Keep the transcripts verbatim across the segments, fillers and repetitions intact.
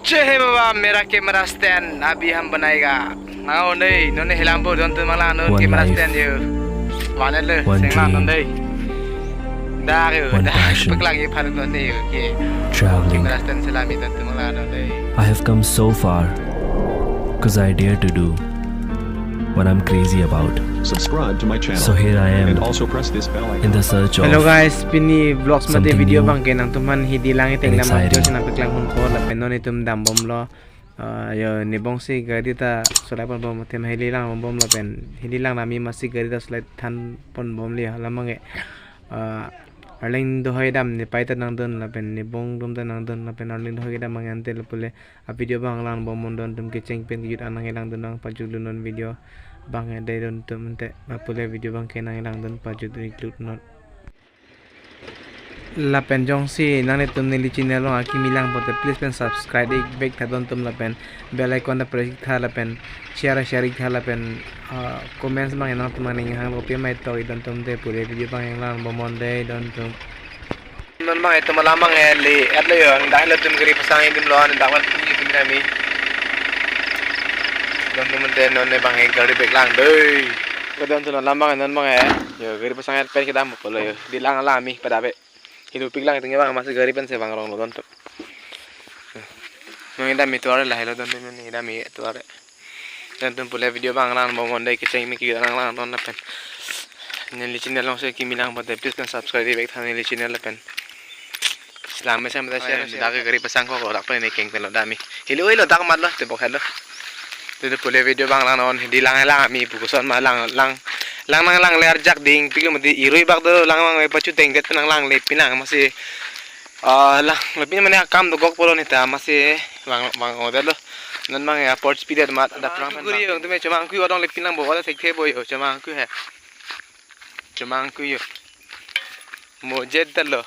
Jai hai baba, mera camera stand abhi hum banayega. Nang-o dei, non ne hilam po, don tu mala non One camera life, stand yo. One le, one sengla non dream, dei. Dak yo, one dak passion, peklang ye phan non ne yo ke. Traveling. Camera stand selami don tu mala non dei. I have come so far, 'cause I dare to do what I'm crazy about. Subscribe to my channel. So here I am, and also press this bell icon, in the search of something new and exciting. Hello guys, pini vlogs mate video abang ke nangtum aphan hidi lang iteng dam, exciting. Nang peklang hon ko lapen non itum dambomlo. Ah, yo, ne bongsi gari ta solai ponbom, athema hidi lang ponbomlo pen. Hidi lang nami masi gari ta solai than ponbomlo, alam abang ke. Ah, arleng dohoi dam ne pai ta nangdun lapen ne bong dum ta nangdun lapen arleng dohoi dam abang ante lapu le. A video abang lang bomnon, don tum kecheng pen kejut an nangkelangdun nang pajutlo non video abang dei don tum ante, lapu le video abang ke nangkelangdun pajut iklut non. Lapen jongsi nanglitum neli channel along akimi lang pote please pen subscribe ik vek tha don tum lapen bell icon ta press ik tha lapen share share ik tha lapen, ah, comments abang nangtum aning hang lo pi mai tok ik don tum dei, pule video abang lang bomnon dei don tum. Non abang itum alam abang le et lo yo, dak lo tum gari pasang itum lo, dak lo tum itum nami. Don tum ante non ne abang gari bek lang dei. Ko don tum alam abang non abang yo, gari pasang et pen kedam po lo yo. Di lang alami pada be. Itum pik lang itum abang masi gari pen se bang rong lo don tum. Non dam itovar lahelo don tum, non dam itovar. Don tum pule video abang lang bomnon dei, kecheng pen kejut an nangkelangdun lapen neli channel along si kimi lang pote please pen subscribe ik vek tha neli channel lapen. Selam mesen mata share. Dak gari pasang ko dak pen ne keng pen lo dami. Hilo hilo dak mat lo, tebok helo. Te pule video abang lang non hidi lang lang ami pu koson ma lang lang lang nanglang le arjak ding piklo mati irui bak do lang lang pachuteng det nanglang le pinang masi. Ah, lang, lapen mane akam do gok polo ne ta masi vang vang-o det lo. Non abang ya port speed det mat da prang. Chomang kui yo, tum chomang kui odong le pinang bo, wala thekthe bo yo, chomang kui he. Chomang kui yo. Mo jet det lo.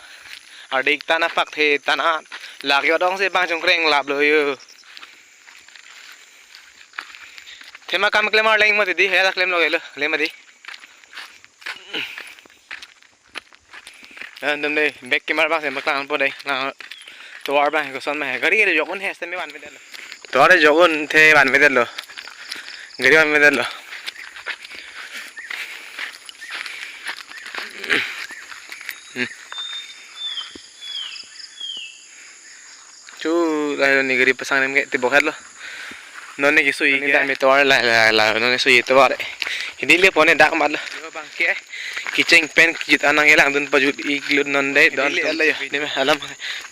Adik tana pak the tana. Lak yo dong se bang chongkreng lap lo yo. Athema kam klem arleng mati di, he la klem lo ke lo, klem mati. Don tum dei, back camera abang se paklang po dei. Nang tovar abang koson ma he. Gari ke jok un he, semi van meter lo. Tovar jok un the van meter lo. Gari van meter lo. Hmm. Chu lahelo ne gari pasang nem ke tebok helo. Non ne kesui ke. Dam itovar la la la non ne sui itovar. Hidi le pone dak mat lo. Yo abang ke. Kecheng pen kejut an nangkelangdun pajut iklut non dei don. Hidi le tum. Ala yo. Ne me alam.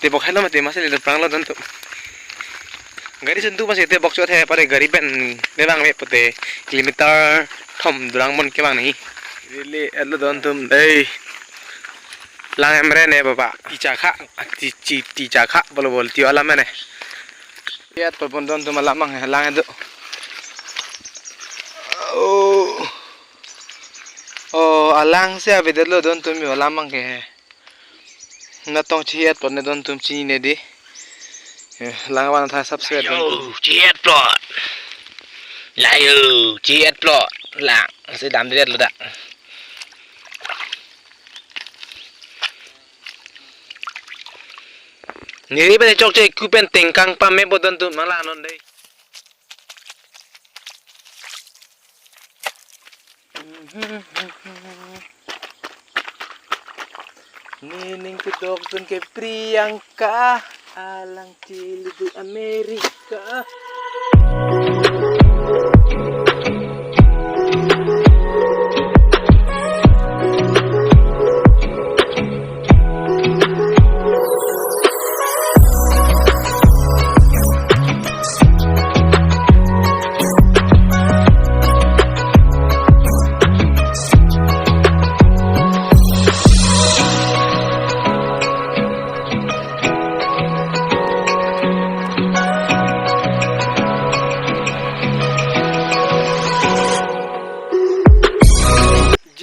Tebok helo mati masi le prang lo don tum. Gari suntu masi tebok chot he pare gari pen ne bang me pote kilometer thom durang mon ke bang ni. Hidi le et lo don tum dei. Lang emre ne baba. Ticha kha, ti, ti, ticha kha bol bol tio alam ne. Yat pon don tum alam abang lang do. Oh. Oh, alang se avedet lo don tum yo alam abang ke. Natong chiyat pon ne don tum chinine dei. Eh, lang abang tha subscribe don tum. Yo, chiyat plot. La yo, chiyat plot. Lang, si dam det lo da. Neri pen chokche ku pen tengkang pame po don tum nanglang non dei. Nening kedok dun ke Priyanka, alang chili do Amerika.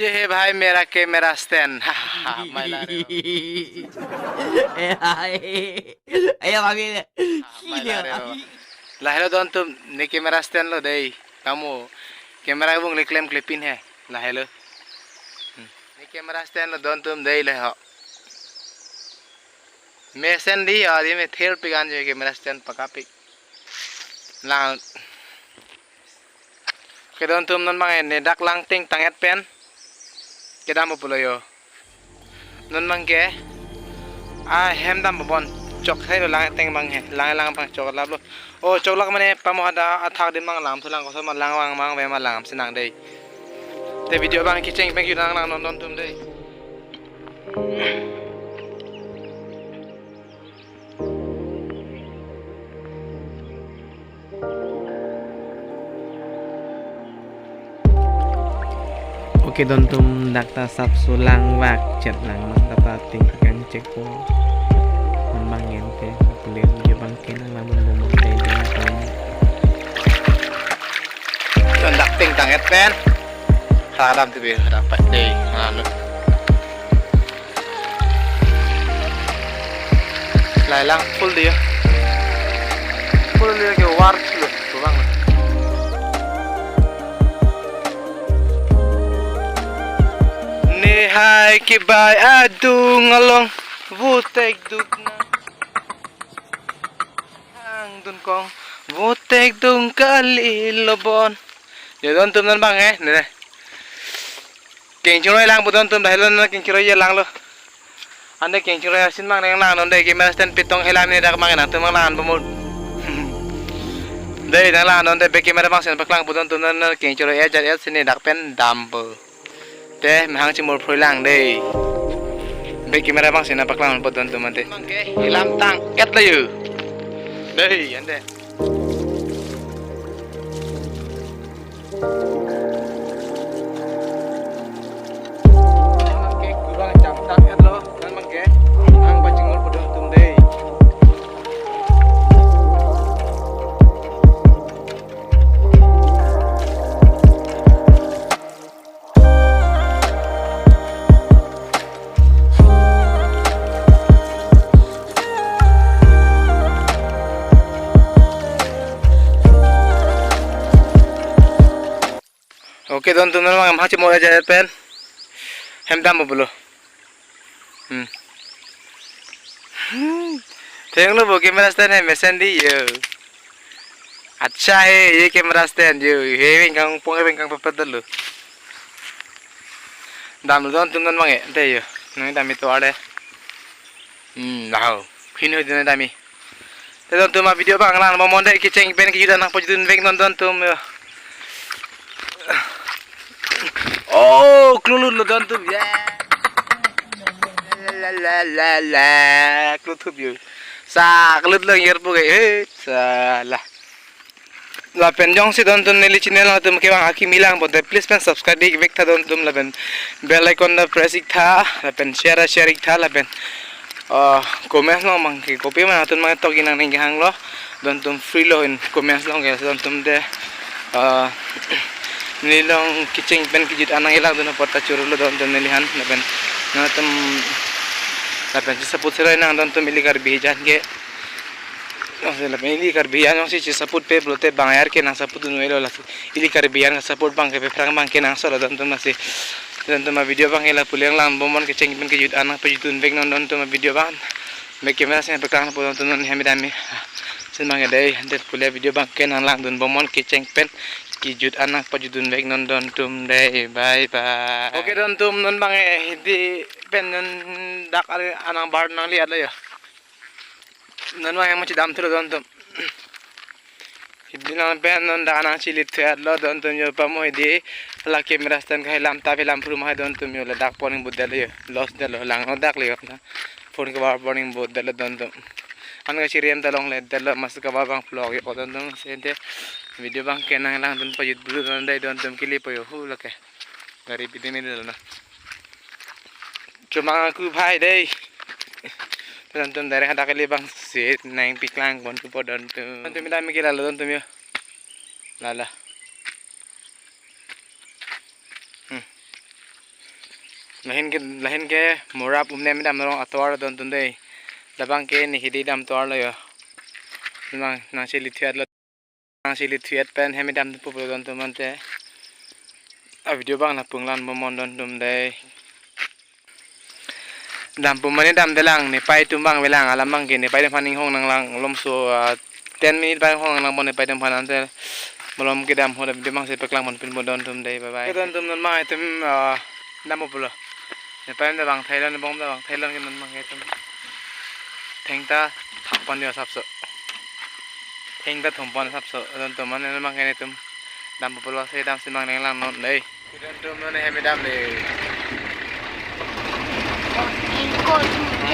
ये है भाई मेरा camera stand. Mai la re. Ayo kami. Mai la re. Lahelo don tum ne camera stand lo dei. Kamu camera bung le klem klepin he. Lahelo. Hmm. Ne camera stand lo don tum dei le ho. Mesen di ya di me ther pikan je camera stand pakapik. Lang. Kedon atum, non abang ne dak lang ting tang-et pen kedam pulo yo. Non abang ke ahem dam bon chok hai lo, lang ting abang he. Lang lang abang chok lap lo. O chok lak mane pamo hadak athak adim abang lam thu lang, koson ma lang abang abang ve ma lang si nang dei. Te video abang kecheng pen kejut an nang lang non don atum dei. Oke, don atum, dak ta sapso lang vak chet lang, dak ta ting kang chekpo. Abang ente, beli dia abang ke nang lang bom bom dei dei. Don dak ting tang-et pen. Hadak dam tibi, hadak pa dei. Anu. Lai lang full dia. Full dia ke war lo, kurang. Ne hai ke bai adung along, vutek duk na. Hang dun kong, vutek dung kali lo bon. Ya don atum, non abang eh, ne. Keng chingrum lang pu don atum, dah lo na keng chingrum ya lang lo. Ande keng chingrum asin abang nang lang non dei, camera stand pitong helam ne dak abang nangtum abang lang bomnon. Dei nang lang non dei, back camera abang si nangpaklang pu don atum, non keng chingrum ya jar ya sini dak pen dam po. Te mahang chimur phroi lang dei. Back camera abang si nangpaklang pu don atum ante. Abang ke helam tang-et lo yo. Dei, ande. Abang ke kurang jam tang-et lo, non abang ke. Ang bachingol pu don atum dei. Oke, don atum, non abang mahang chimur ya jar pen hem dam pulo. Hmm. Hmm. Thenglo bo camera stand hai mesen dei yo. Acha hai ye camera stand yo. He veng kang pong veng kang pepet lo. Dam lo don atum, non abang eh. Dei yo. Nang dam ito are. Hmm, dah. Khin ho din dam i. Te don atum, a video abang lang bomnon dei, kecheng pen kejut an nangpajut un vek non don atum yo. Oh, klulut lo don atum. Ya. La la la la la. Klutup yo. Sa klulut lo yer pu ke. Eh, salah. Lapen jongsi don atum neli channel atum kevang akimi lang pote, please pen subscribe ik vek tha don atum, lapen bell icon ta press ik tha, lapen share share ik tha, lapen ah, comments along abang ke kopi ma atum abang tok inang ning hang lo, don atum free lo in comments along ke don atum te, ah, neli along kecheng pen kejut an nang ilang don apot ta churu lo don atum neli han, lapen nangtum lapen si support sera nang don atum, ili Karbi jan ke. Lapen ili Karbi an jongsi support pe pulote bang ayar ke nang support un-e lo lasi. Ili Karbi an support abang ke pe phrang abang ke nang solo don atum lasi. Don atum, a video abang ke la pu lang lang bomnon, kecheng pen kejut an nangpajut un vek non don atum, a video abang. Back camera si nangpaklang pu don atum, non hem dam i. Sin abang ke dei, ante pu le video abang ke nang lang dun bomnon, kecheng pen kejut an nangpajut un vek non don atum dei. Bye bye. Oke don atum, non abang eh hidi pen non dak ari anang bar nangliat lo yo. Non abang hem chedam thulo don atum. Hidi nang pen non dak nangchili thu-et lo don atum yo, pamo hidi la camera stand kahai lam ta pi lam phru ma hai don atum yo, ladak pon ingbut det lo yo, loss det lo, langno dak lo yo. Phone cover pon ingbut det lo don atum. An kachiri an ta longle det lo, mask cover abang phlok yo don atum, si ante video abang ke nang lang dun pajut bulu don dei don atum, kili po yo hu lake. Gari piti mili lo na. Chomang aku bhai dei. Don atum, direct hadak kali abang si nangpaklang pon thupo don atum. Don atum, dam i ke la lo don atum yo. La la. Hmm. Lahin ke, lahin ke mora pum ne me dam rong atovar don atum dei. Labang ke ne hidi dam tovar lo yo. Nang nangchili thu-et lo. Nangchili thu-et pen hem dam thupo don atum ante. A video abang la pu lang bomnon don atum dei. Dam pu mane dam det lang, nepei atum abang avelang, alam abang ke nepei atum aphan inghong nang lang, malomso, ah, Ten minute pen hong lang pon nepei atum aphan, anse malom kedam ahut video abang si paklang pon pinpo don atum dei, bye bye. Don atum, non abang itum, ah, dampo pulo. Nepei atum ta vangthailo, nebong ta vangthailo, non abang ke itum thengta thap pon jo asapso. Thengta thum pon asapso, don atum, mane non abang ke itum dampo pulo, si dam si mang neng lang non dei. Don atum, non hem damle.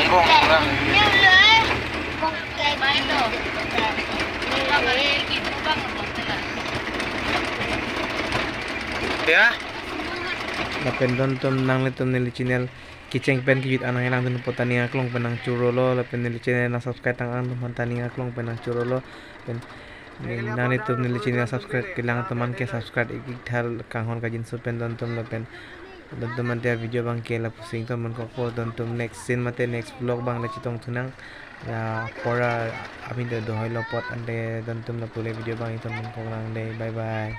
Bong lang. Ya. Lapen don atum, nanglitum neli channel kecheng pen kejut an nangkelangdun apot ta ning aklong pen nangchorolo, lapen neli channel nang subscribe tang-an atum aphan ta ning aklong pen nangchorolo, lapen nanglitum neli channel subscribe kelang atum an ke subscribe ik ik tha, kanghon kangjinso pen don atum, lapen don atum ante video abang ke lapusi ingtonpon kokpo, don atum next scene mate next vlog abang le chetong thunang. Ya, pora amin te dohoi lo apot ante don atum lapu le video abang ingtonpon koklang dei, bye bye.